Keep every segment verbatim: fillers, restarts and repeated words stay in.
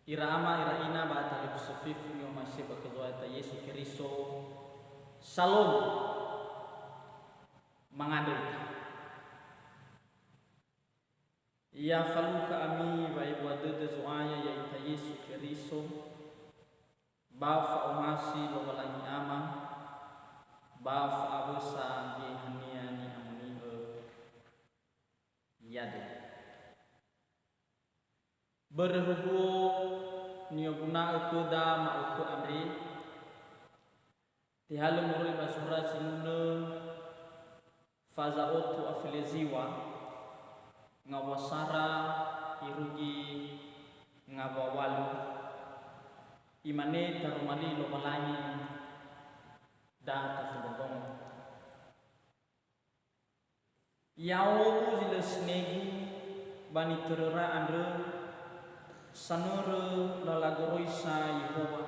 Ira ama, ira ina ba talifusö fefu ni'omasi'ö ba khö Zo'aya ta Yesu Keriso. Salom. Mangandrö ita. Ya falukha ami wa'ebua dödö Zo'aya ya'ita Yesu Keriso, ba fa'omasi Lowalangi Ama, ba fa'awösa Geheha-Nia ni'amoni'ö. Yade. Börö huhuo ni'oguna'ö khöda ma'ökhö andre, tehalö moroi ba sura sinunö faza otu a fele ziŵa, ngawua sara irugi ngawua ŵalu. Imane taroma li Lowalangi, da tafondrondrongo. Ya'odo zi lö sinegu ba nitöröra andrö, sanörö lala goroisa Yehowa.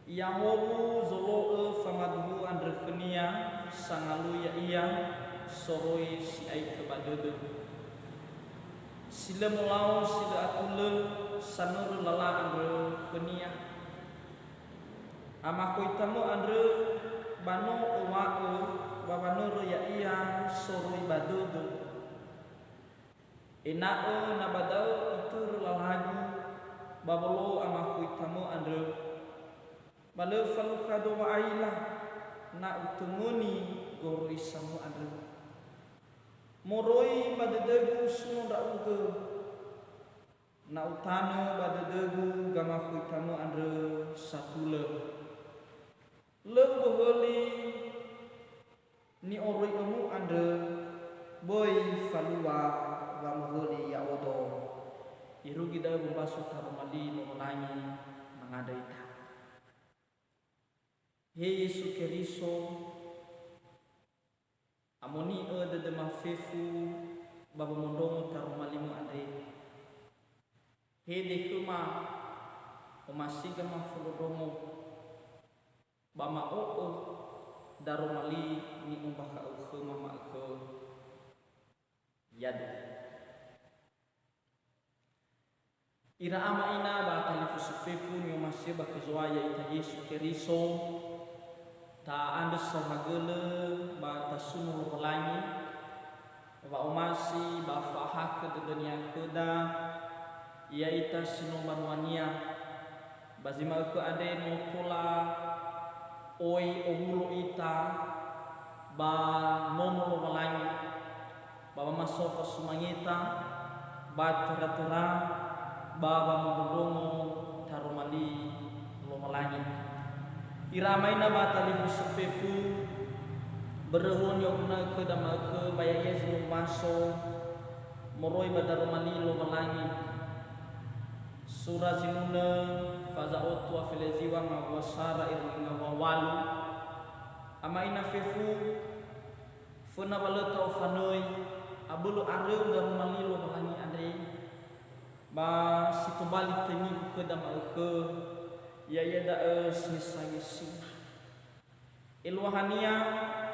Ya'odo zolo'ö famaduhu andrö khönia sangalui ya'ia soroi si'aikö ba dödö. Si lö molau si lö atulö sanörö lala andrö khönia. Amakhoitamö andrö ba no öŵa'ö wa wanörö ya'ia soroi ba dödö. Ena'ö na ba da'ö itörö lalagu ba wolo'ö amakhoitamö andrö, ba lö falukha do wa'aila na utöngöni goroisamö andrö. Moroi ba dödögu suno ndra'ugö, na utanö ba dödögu gamakhoitamö andrö satulö. Lö uböhöli ni'oroi'ömu andrö, böi falua wamöhöli ya'odo. Irugi da'ö wombaso taroma li Lowalangi mangandrö ita. He Yesu Keriso, amoni'ö dödöma fefu ba womondrongo taroma li-Mu andre. Hede khöma, omasiga mafondrondrongo, ba ma'o'ö daroma li ni'ombakha'ö khöma ma'ökhö. Yade. Ira ama ina ba talifusö fefu ni'omasi'ö ba khö Zo'aya ita Yesu Keriso, ta'andrö saohagölö ba tasuno Lowalangi, wa'omasi ba fa'ahakhö dödö-Nia khöda, ya'ita si no mbanua-Nia. Ba zi ma'ökhö andre no tola oi owulo ita ba nomo Lowalangi, ba wamaso fasumangeta, ba töra-töra, ba wamondrondrongo taroma li Lowalangi. Ira ama ina ba talifusö fefu, börö huhuo ni'oguna'ö khöda ma'ökhö ba ya'ia zi no wombaso moroi ba daroma li Lowalangi. Sura zinunö faza otu a fele ziŵa ngawua sara irugi ngawua ŵalu. Ama ina fefu, föna wa lö ta'ofanöi, abölö aröu daroma li Lowalangi andre, ba si tobali tönigu khöda ma'ökhö, ya'ia da'ö si no sangesina. Eluahania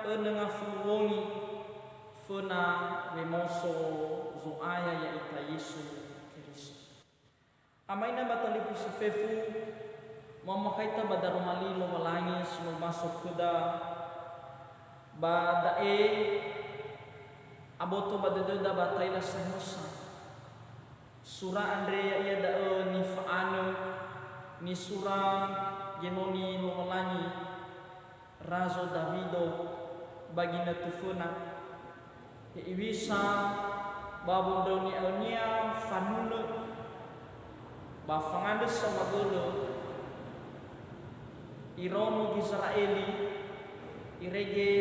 önö ngafulu wongi föna wemoso Zo'aya ya'ita Yesu Keriso. Ama ina ba talifusö fefu, mu'amakhaita ba daroma li Lowalangi si no wombaso khöda, ba da'e aboto ba dödöda ba ta'ila samosa. Sura andre ya'ia da'ö nifa'anö, nisura genoni Lowalangi Razo Dawido ba ginötö föna, hewisa ba wondrönia'önia fanunö ba fangandrö saohagölö iraono Gizera'eli, irege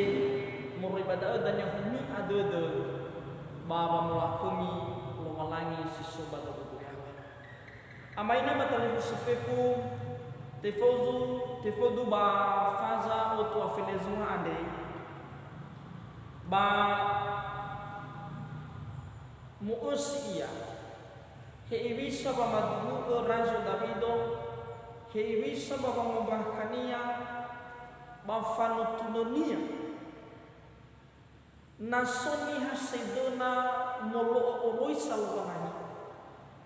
moroi ba da'ö dania humi'a dödö ba wamolakhömi Lowalangi si so ba zo'ö goyama. Ama ina ba talifusö fefu, tefozu, tefodu ba faza otu a fele ziŵa andre, ba mu'ösi ia, hewisa wamaduhu'ö Razo Dawido, hewisa ba wangombakhania, ba fanutunönia. Na so niha sedöna molo'ö oroisa Lowalangi,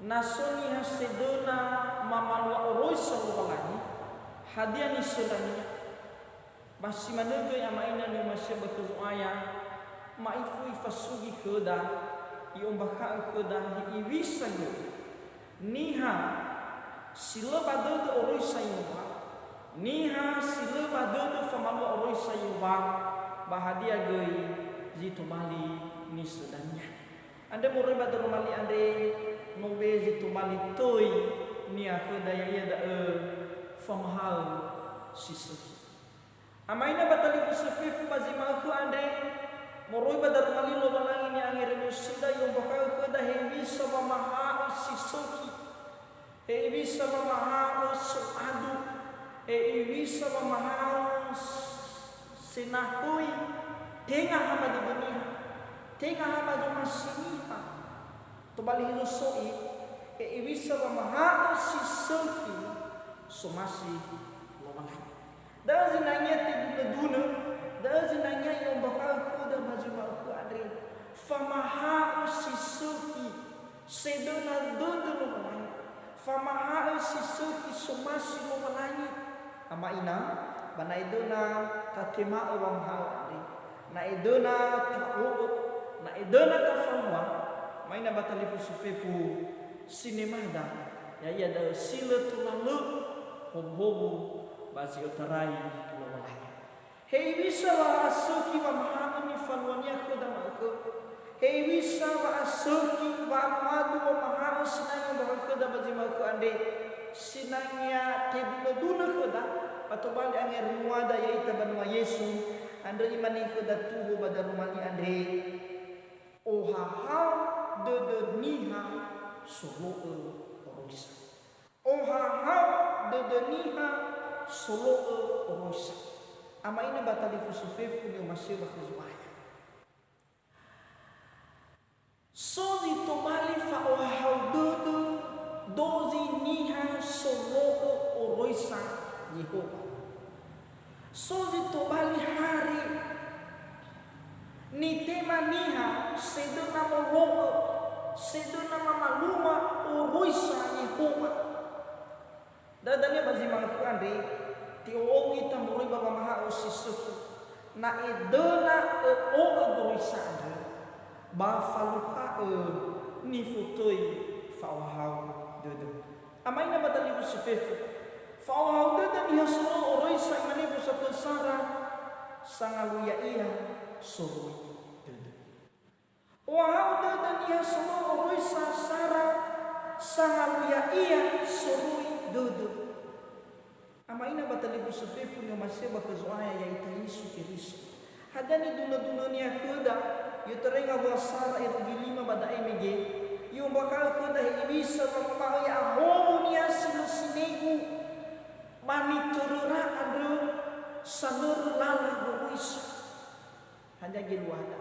Na so niha sedöna mamalua oroisa Lowalangi, hadia nisöndania? Ba si manö göi ama ina ni'omasi'ö ba khö Zo'aya, ma'ifu ifasugi khöda, i'ombakha'ö khöda hewisa göi. Niha si lö ba dödö oroisa Yehowa, niha si lö ba dödö famalua oroisa Yehowa, ba hadia göi zi tobali nisöndania? Andre moroi ba daroma li andre, no be zi tobali töi niha khöda, ya'ia da'ö famahaö si sökhi. Ama ina ba talifusö fefu ba zi ma'ökhö andre, moroi ba daroma li Lowalangi ni'angeremi'ö söda, i'ombakha'ö khöda hewisa wamahaö si sökhi. Hewisa wamahaö soadu, hewisa wamahaö s-, senahöi, tenga ha ba dödö niha, tenga ha ba zomasi niha. Tobali hezo so'i, hewisa wamahaö si sökhi somasi Lowalangi. Da'ö zinangea tedunö-dunö, da'ö zinangea i'ombakha'ö khöda ba zi ma'ökhö andre, famahaö si sökhi sedöna dödö Lowalangi, famahaö si sökhi somasi Lowalangi. Ama ina, ba na edöna tatema'ö wamahaö andre, na edöna ta'o'ö, na edöna tafalua, ama ina ba talifusö fefu sinemada, ya'ia da'ö si lö tola lö howuhowu ba zi otarai Lowalangi. Hewisa wa'asökhi wamahaö nifaluania khöda ma'ökhö. Hewisa wa'asökhi wa'amuadu wamahaö sinangea ba khöda ba zi ma'ökhö andre, sinangea tedunö-dunö khöda, ba tobali angeremuada ya'ita banua Yesu, andrö imane khöda tuho ba daroma li andre, "Ohahau dödö niha solo'ö oroisa." Ohahau dödö niha solo'ö oroisa. Ama ina ba talifusö fefu ni'omasi'ö ba khö Zo'aya. So zi tobali fa'ohahau dödö dozi niha solo'ö oroisa Yehowa. So zi tobali hare nitema niha sedöna molo'ö, sedöna mamalua oroisa Yehowa. Da'ö dania ba zi ma'ökhö andre, te'o'ou ita moroi ba wamahaö si sökhi. Na edöna ö'o'ö goroisa andrö, ba falukha'ö nifotöi fa'ohahau dödö. Ama ina ba talifusö fefu, fa'ohahau dödö niha solo'ö oroisa, imane wosatö sara, sangalui ya'ia soroi dödö. Ohahau dödö niha solo'ö oroisa sara, sangalui ya'ia soroi dödö. Ama ina ba talifusö fefu ni'omasi'ö ba khö Zo'aya ya'ita Yesu Keriso. Hadia nidunö-dunönia khöda, i'otarai ngawua sara irugi lima ba da'e mege, i'ombakha'ö khöda hewisa wama'ö ya'ahowu niha si lö sinegu, ba nitöröra andrö sanörö lala goroisa. Hadia geluada?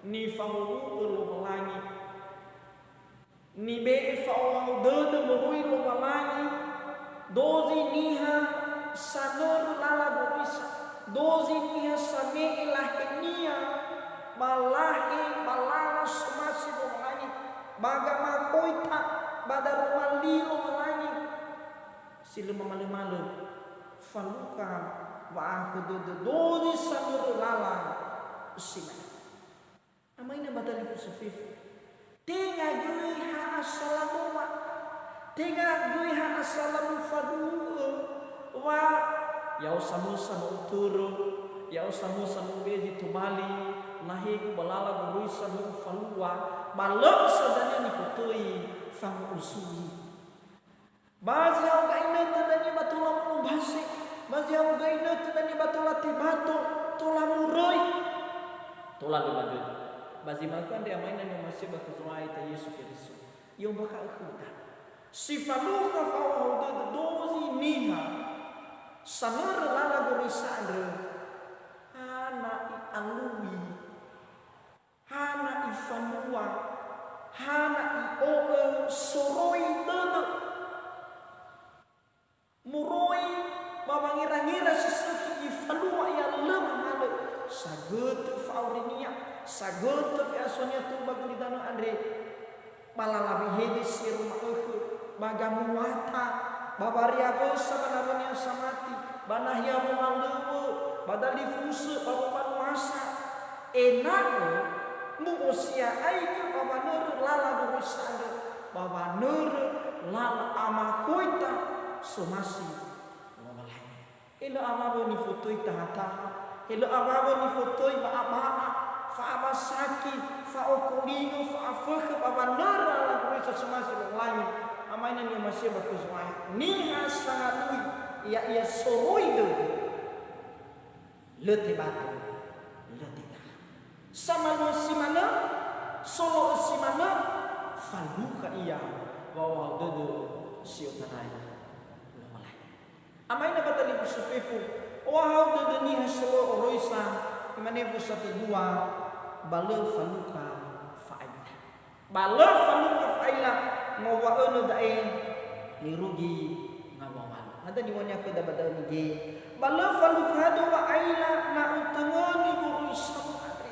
Nifahowu'ö Lowalangi. Nibe'e fa'ohahau dödö moroi Lowalangi, dozi niha sanörö lala goroisa, dozi niha same'e lahenia, ba lahe, ba lala somasi Lowalangi, ba gamakhoita, ba daroma li Lowalangi. Si lö mamalö-malö, falukha wa'akhö dödö dozi sanörö lala si mane. Ama ina ba talifusö fefu. Tenga göi ha asala noa. Tenga göi ha asala mufaduhu'ö wa ya'o samösa no utörö, ya'o samösa no ubezi tobali, lahegu ba lala goroisa no ufalua, ba lö sa dania nifotöi fangu'usui. Ba zi hao gainötö dania ba tola mu'ombase, ba zi hao gainötö dania ba tola tebato, tola muröi, tola lö ba dödö. Ba zi ma'ökhö andre ama ina ni'omasi'ö ba khö Zo'aya ita Yesu Keriso. I'ombakha'ö khöda. Si falukha fa'ohahau dödö dozi niha sanörö lala goroisa andrö, hana i'alui. Hana ifalua, hana i'o'ö soroi dödö. Moroi ba wangera-ngera si sökhi ifalua ia lö mamalö, sagötö fa'aurinia, sagötö fe'asuania tou ba gulidanö andre. Ba lala wehede si ero ma'ökhö, ba gamuata, ba wariawösa ba nawönia samati, ba nahia wohalöŵö, ba dalifusö, ba wobanuasa. Ena'ö mu'osia'aigö ba wanörö lala goroisa andrö, ba wanörö lala amakhoita somasi Lowalangi. He lö awawö nifotöi taha-taha, he lö awawö nifotöi wa'aba'a, fa'amasaki, fa'okolingö, fa'afökhö ba wanörö lala goroisa somasi Lowalangi, amaina ni'omasi'ö ba khö Zo'aya. Niha sangalui, ya'ia soroi dödö, lö tebato, lö tetaha. Samalua si manö, solo'ö si manö, falukha ia wa'ohahau dödö si otarai Lowalangi. Amaina ba dalifusö fefu, ohahau dödö niha solo'ö oroisa, imane wosatö dua, ba lö falukha fa'aila. Ba lö falukha fa'aila, ngawua'önö da'e nirugi ngawua-wua. Hadia niŵa'önia khöda ba da'ö mege? Ba lö falukhado wa'aila na utöngöni goroisamu andre.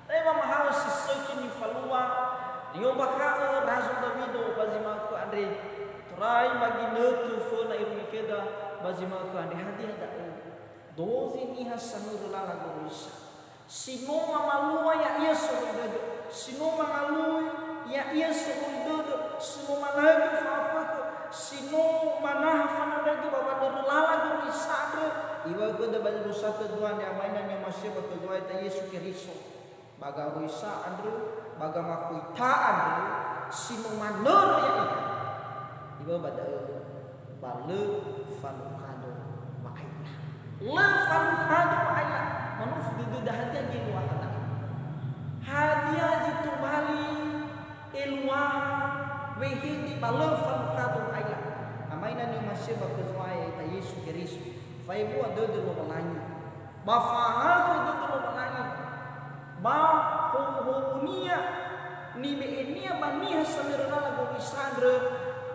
Da'e wamahaö si sökhi nifalua, ni'ombakha'ö Razo Dawido ba zi ma'ökhö andre. Torai ba ginötö föna irugi khöda ba zi ma'ökhö andre. Hadia da'ö? Dozi niha sanörö lala goroisa. Si no mamalua ya'ia soroi dödö, si no mangalui ya'ia soroi dödö, si no manaigö fa'afökhö, si no manaha fanandraigö ba wanörö lala goroisa andrö, iŵa'ö khöda ba zi wosatö dua andre, amaina ni'omasi'ö ba khö Zo'aya ya'ita Yesu Keriso. Ba goroisa andrö, ba gamakhoita andrö, si no manörö ya'ia. Iŵa'ö ba da'ö, ba lö falukhado wa'aila. Lö falukhado wa'aila. Manofu dödöda hadia geluaha da'e? Hadia zi tobali eluaha wehede ba lö falukhado wa'aila? Amaina ni'omasi'ö ba khö Zo'aya ya'ita Yesu Keriso. Fa'ebua dödö Lowalangi. Ba fa'ahakhö dödö Lowalangi. Ba howuhowunia nibe'enia ba niha sanörö lala goroisa andrö,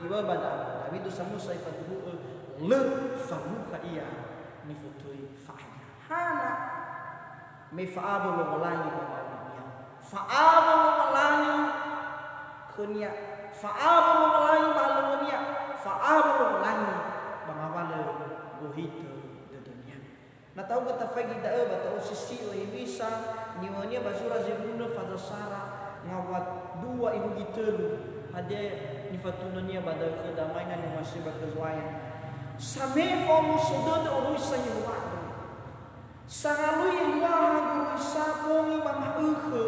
iŵa'ö ba da-, Dawido samösa ifaduhu'ö, lö falukha ia nifotöi fa'aila. Hana? Me fa'awö Lowalangi ba mbaŵaia. Fa'awö Lowalangi khönia. Fa'awö Lowalangi ba halöŵönia. Fa'awö Lowalangi ba ngawalö gohitö dödönia. Na ta'ogö tafaigi da'ö ba ta'osisi'ö hewisa niŵa'önia ba zura Zerunö faza sara ngawua dua irugi tölu. Hadia nifatunönia ba da'ö khöda, amaina ni'omasi'ö ba khö Zo'aya? Samefa'omuso dödö oroisa Yehowa andrö. Sangalui eluaha goroisa bongi ba ma'ökhö.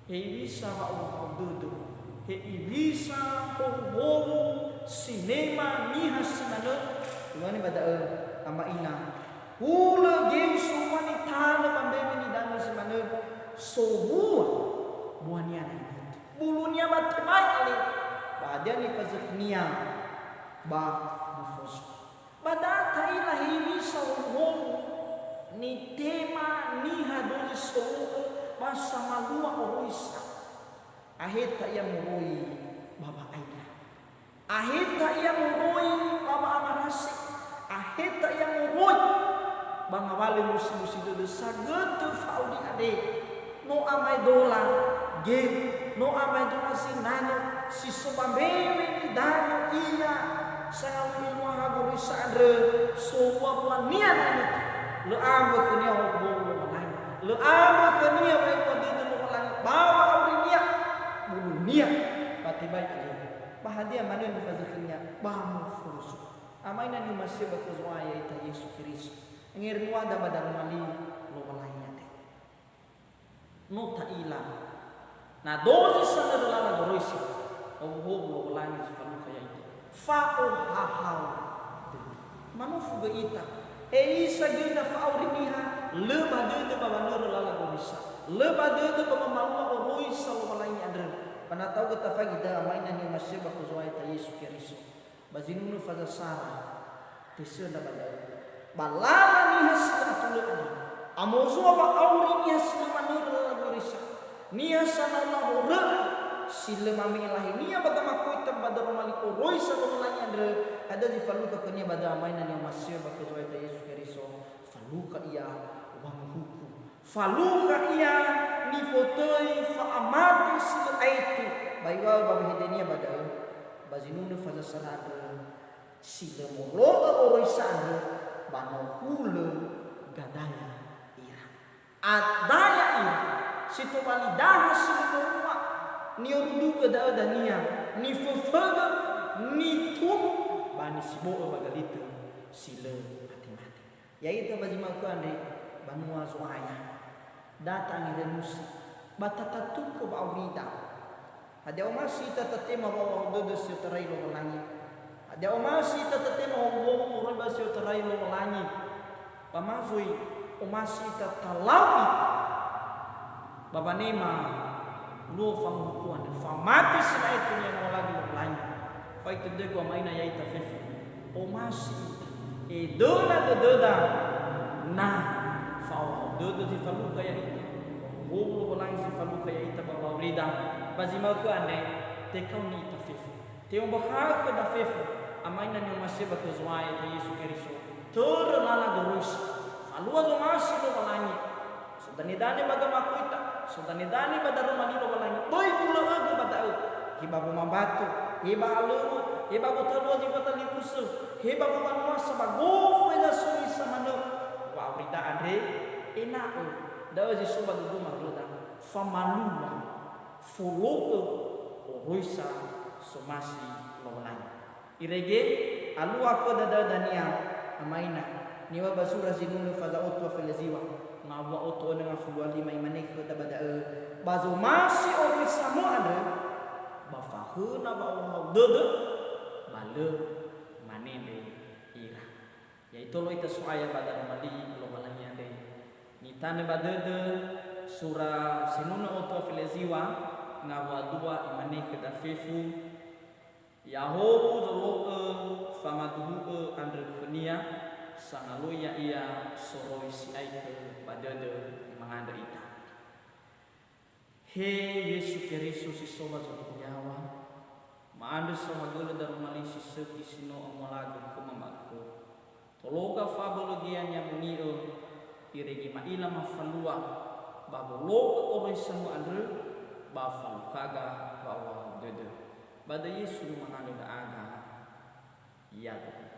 Hewisa wa'ohahau dödö, hewisa howuhowu sinema niha si manö, imane ba da'ö, ama ina, hulö geu sowua nitanö ba mbewe nidanö si manö, sowua buania na inötö. Bulunia ba tebai ale, ba hadia nifazökhinia ba mufozu. Ba da'a ta'ila hewisa howuhowu nitema niha dozi solo'ö ba samalua oroisa. Aheta ia moroi ba wa'aila. Aheta ia moroi ba wa'amarase. Aheta ia moroi ba ngawalö musi-musi dödö sagötö fa'auri andre. No amaedola geu, no amaedola zinanö, si so ba mbewe nidanö ia, sangalui eluaha goroisa andrö, sowua buania na inötö. Lö ambö khönia howuhowu Lowalangi. Lö ambö khönia wa'ebua dödö Lowalangi ba wa'aurinia, bulunia ba tebai aleu. Ba hadia manö nifazökhinia? Ba mufozu. Ama ina ni'omasi'ö ba khö Zo'aya ya'ita Yesu Keriso. Engerenuada ba daroma li Lowalangi andre. No ta'ila, na dozi sanörö lala goroisa, howuhowu Lowalangi zi falukha ya'ita. Fa'ohahau dödö. Manofu göi ita. Hewisa göi na fa'auri niha, lö ba dödö ba wanörö lala goroisa. Lö ba dödö ba mamalua oroisa Lowalangi andrö. Ba na ta'ogö tafaigi da'ö, ama ina ni'omasi'ö ba khö Zo'aya ya'ita Yesu Keriso. Ba zinunö faza sara, tesöndra ba da'ö. Ba lala niha si lö atulö andrö. Amozoa wa'auri niha si lö manörö lala goroisa. Niha sanau-nau horö andrö, si lö mame'e lahenia ba gamakhoita ba daroma li oroisa Lowalangi andrö, hadia zi falukha khönia ba da'ö, ama ina ni'omasi'ö ba khö Zo'aya ya'ita Yesu Keriso, falukha ia wanguhuku. Falukha ia nifotöi fa'amate si lö aetu. Ba iŵa'ö ba wehedenia ba da'ö, ba zinunö fazasara andrö, si lö molo'ö oroisa andrö, ba no hulö gadaya ira. Adaya ira, si tobali daha si lö mowua, niorudugö da'ö dania, niföfögö, nitunu, ba nisibo'ö ba galitö si lö mate-mate. Ya'ita ba zi ma'ökhö andre banua Zo'aya. Da ta'angerenusi, ba tatatukö wa'aurida. Hadia omasi ita tatema wa'ohahau dödö si otarai Lowalangi? Hadia omasi ita tatema howuhowu moroi ba si otarai Lowalangi? Ba ma zui omasi ita talau ita ba wanema luo fanguhuku andrö, famate si la'etu ni'amolagu Lowalangi. Faitö dödögu ama'ina ya'ita fefu. Omasi ita. Edöna dödöda na fa'ohahau dödö zi falukha ya'ita. Howuhowu Lowalangi zi falukha ya'ita ba wa'aurida. Ba zi ma'ökhö andre, tekaoni ita fefu. Te'ombakha'ö khöda fefu, ama'ina ni'omasi'ö ba khö Zo'aya ya'ita Yesu Keriso. Törö lala goroisa. Falua zomasi Lowalangi. Sodane-dane ba gamakhoita, sodane-dane ba daroma li Lowalangi. Böi gulö'ögö ba da'ö. He ba womambatu, he ba alöwö, he ba gotalua zi fatalifusö, he ba wowanuasa ba gofu heza so misa manö. Wa'aurida andre, ena'ö da'ö zi so ba dödöma khöda. Famalua, folo'ö, oroisa somasi Lowalangi. Irege, alua khöda da'ö dania, ama'ina, niŵa'ö ba zura zinunö faza otu a feleziŵa, ngawua otu önö ngafulu a lima imane khöda ba da'ö, ba zomasi oroisamö andrö, ba fahöna wa'ohahau dödö, ba lö manendre ira. Ya'itolo ita So'aya ba daroma li Lowalangi andre. Nitanö ba dödö sura zinunö otu a feleziŵa, ngawua dua imane khöda fefu, Ya'ahowu zolo'ö famaduhu'ö andrö khönia, sangaloi ya'ia soroi si'aitö ba dödö mangandrö ita. He Yesu Keriso si so ba zolo'ö yaŵa, ma'andrö saohagölö daroma li si sökhi si no omolagö khöma ma'ökhö. Tologa fabölö gea ni'amoni'ö, irege ma'ila mafalua, ba wolo'ö oroisamö andrö, ba falukhaga wa'ohahau dödö. Ba döi Yesu mangandrö ndra'aga, ya'agu.